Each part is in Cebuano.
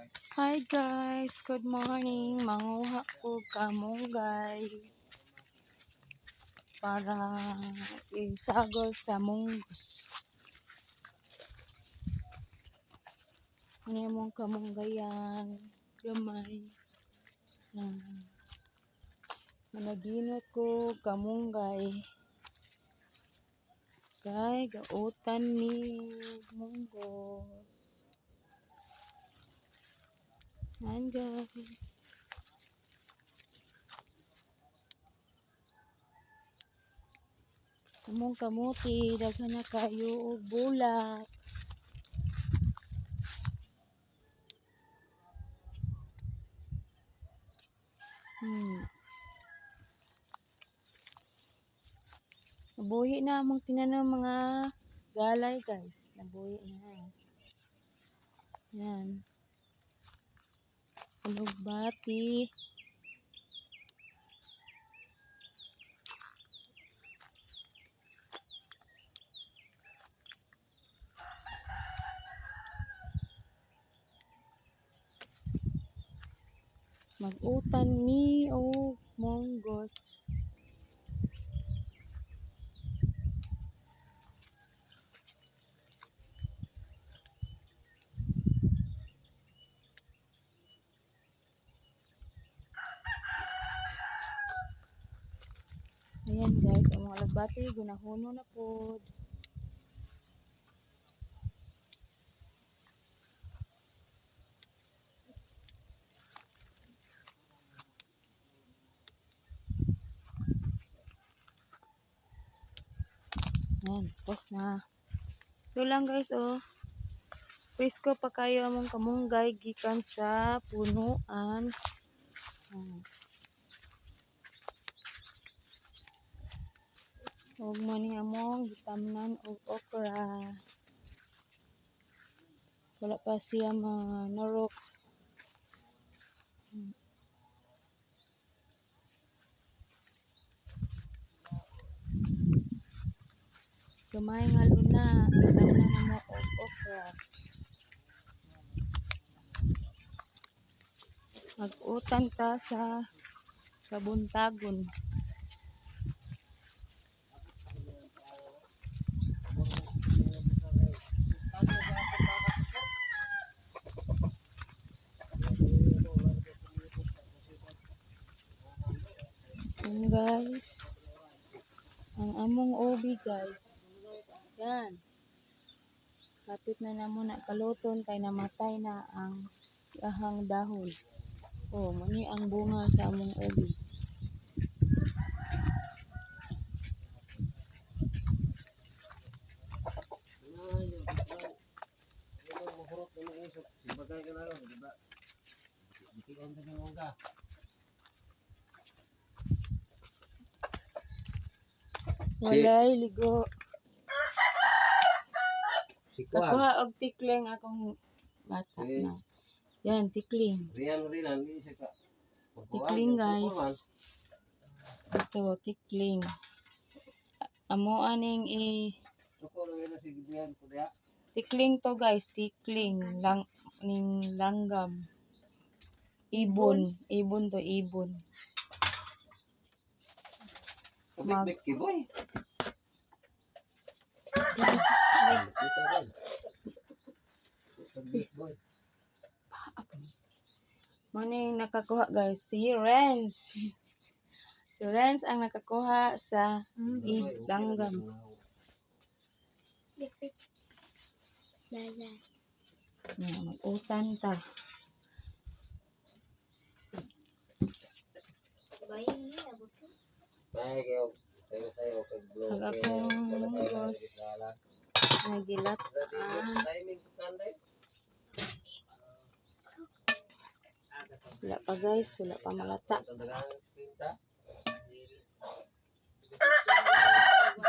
Hi guys, good morning. Manguha ko kamunggay para isagol sa munggos. Ano yung kamunggayan? Gamay. Ah, managinot ko kamunggay. Kay gautan ni munggos. Ayan, guys. Among kamuti, daghan na kayo og bulak. Nabuhi na among tinanom mga galay, guys. Nabuhi na. Yan. Alugbati. Mag-utan mi og munggos. Ayan guys, ang mga alugbati gunahono na pod. Ayan, tapos na. Ito lang guys, oh. Presko pa kayo among kamunggay gikan sa punuan. Ayan. Ug mo ni among gitamnan og okra. Wala pa siya manurok. Gamay nga luna, gitamnan namo og okra. Mag-utan ta sa kabuntagon. Ayan guys. Ang among ubi, guys. Yan. Kapit na namo na kaluton kay namatay na ang iyahang dahon. Oh, muni ang bunga sa among ubi. Walay ligo. Si Kuan. Kakuha og tikling akong bata Si na. Yan, tikling. Rian Rian ini siya ka. Tikling, guys. Ito, tikling. Amo aning i Suko lang yun si Gideon ko diya. Tikling to guys, tikling lang ning langgam. Ibon, ibon to, ibon. Mag Kabit kiboy. Kita kan. Kabit boy. Mo ning nakakuha guys, si Renz. Si Renz ang nakakuha sa langgam. Na mag-utan ta. Ay kayo. Sayo sayo kag blow. Ang akong munggos nagilat-an. Timing sa kanday. Wala pa guys, wala pa malata. Pinta.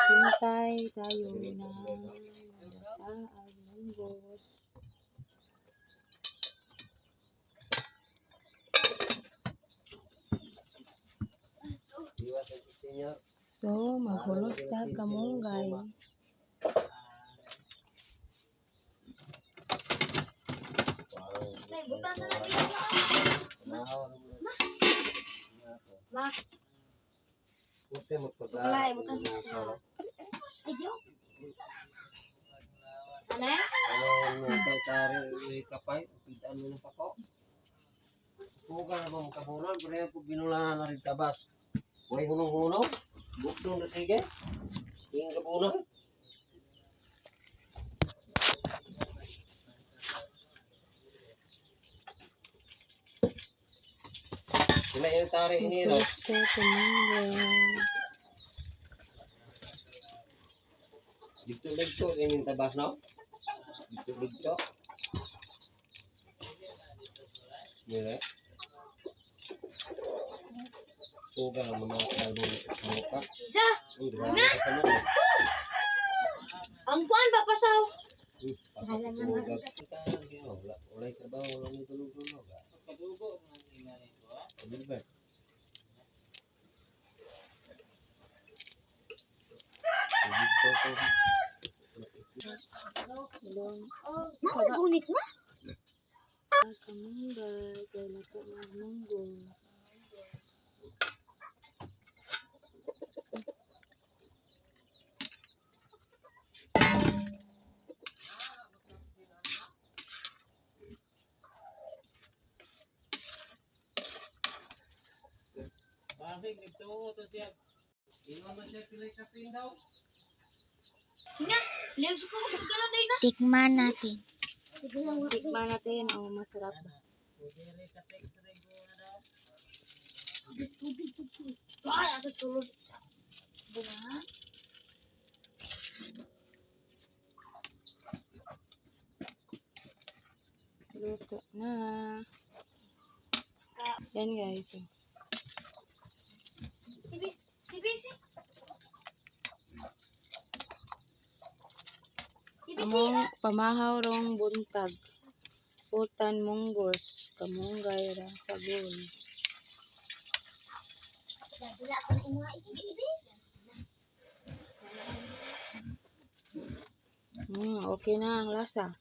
Hintay tayo na malata ang munggos. Iwas ang senior. So, maghulos ta kamunggay. Butang sa lagi. Ma. Ma. Buti magpag- Wala, butang sa sa. Ayaw. Ano? Ano nung kay tari may kapay, pidan mo ng pako. Kuga na ba makabunan, pero yung binulanan na rin tabas. Way hunong-hunong, bukdong na sige. Ing kabunan. Sila yung tari iniro. Gusto kamunggay. Dito-dito, yung tabas no? Dito-dito. Nila. Suga ang mga kalbo ng muka. Isa. Ang grabe ka naman. Ang kuan ba pasaw? Wala, wala trabaho, wala nang tulog-tulog. Ano ba? Tubig to, tubig. Ilong. Ma, gunit ma. Kamunggay. Kay nako na munggo. Bakit nagtuo to siya? Iwan man siya pilay kapin daw. Nga, liog ko sa karon day na. Tikman natin. Tikman natin. Oh, masarap ba? Tubig, tubig. Ay, ako sulod. Bunga. Luto na. Yan guys. Oh. Tibis, tibis. Tibis. Among pamahaw rong buntag. Putan munggos. Kamunggay ra sagol. Wala ko na imuha itibis. Okay na ang lasa.